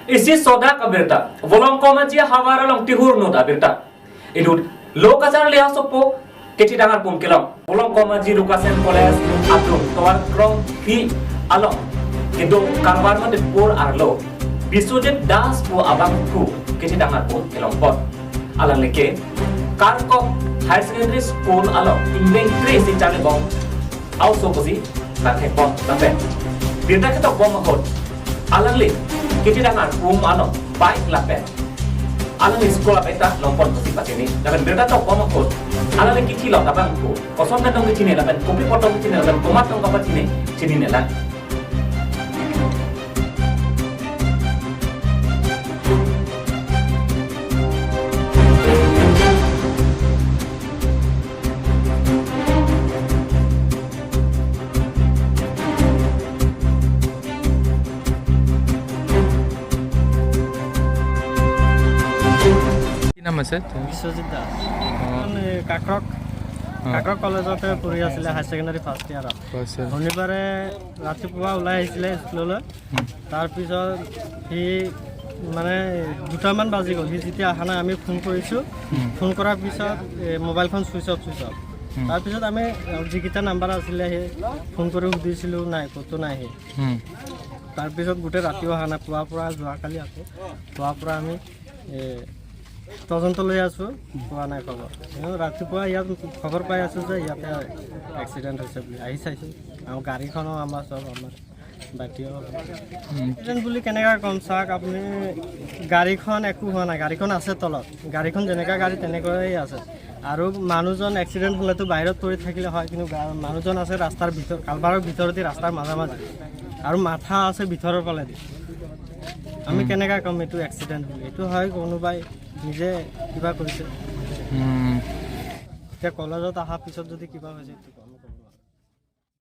Isi soda ka birta volong koma ji hawara long tihur no da birta idut lo kachar liha sopo keti dangar pum kelong volong koma ji rukasen college adrum towar krong fi along kido karbar ma pur arlo Biswajit Das pu abang pu keti dangar pum kelong pot alang leke Karkok Higher Secondary School along inventory si chale bong also posi langhe pon lapen birta ketok bong hot alang le kiti dangar pum along bike lapen alang le school apeta lompon posi pachini lapen birta tok bong hot alang le kithi lo tabang pu kosom na dong kithi ne lapen kopi potong kithi ne lapen komat tong kapa chine chini ne lang. কি নাম আছে? বিশ্বজিৎ দাস। কাক্ৰক কাক্ৰক কলেজতে পঢ়ি আছিলে, higher secondary first ইয়াৰত। শনিবাৰে ৰাতিপুৱা ওলাই আহিছিলে স্কুললৈ। তাৰপিছত সি মানে 2টামান বাজি গ'ল, সি যেতিয়া অহা নাই, আমি ফোন কৰিছোঁ। ফোন কৰাৰ পিছত মোবাইলখন ছুইচ অফ, ছুইচ অফ। তাৰপিছত আমি যিকেইটা নাম্বাৰ আছিলে সেই ফোন কৰি সুধিছিলোঁ, নাই, ক'তো নাই সি। তাৰপিছত গোটেই ৰাতিও অহা নাই। পুৱাৰ পৰা, যোৱাকালি আকৌ পুৱাৰ পৰা আমি তদন্ত লৈ আছোঁ, পোৱা নাই খবৰ। কিন্তু ৰাতিপুৱা ইয়াত খবৰ পাই আছোঁ যে ইয়াতে এক্সিডেণ্ট হৈছে বুলি। আহি চাইছোঁ আৰু গাড়ীখনো আমাৰ চব আমাৰ বাকীও। এক্সিডেণ্ট বুলি কেনেকৈ ক'ম চাওক আপুনি, গাড়ীখন একো হোৱা নাই, গাড়ীখন আছে তলত, গাড়ীখন যেনেকুৱা গাড়ী তেনেকুৱাই আছে। আৰু মানুহজন এক্সিডেণ্ট হ'লেতো বাহিৰত পৰি থাকিলে হয়, কিন্তু মানুহজন আছে ৰাস্তাৰ ভিতৰত, কালভাৰৰ ভিতৰতে, ৰাস্তাৰ মাজা মাজি, আৰু মাথা আছে ভিতৰৰ ফালেদি। আমি কেনেকৈ ক'ম এইটো এক্সিডেণ্ট বুলি? এইটো হয় কোনোবাই নিজে কিবা কৰিছে। এতিয়া কলেজত অহাৰ পিছত যদি কিবা হৈছে এইটো কম।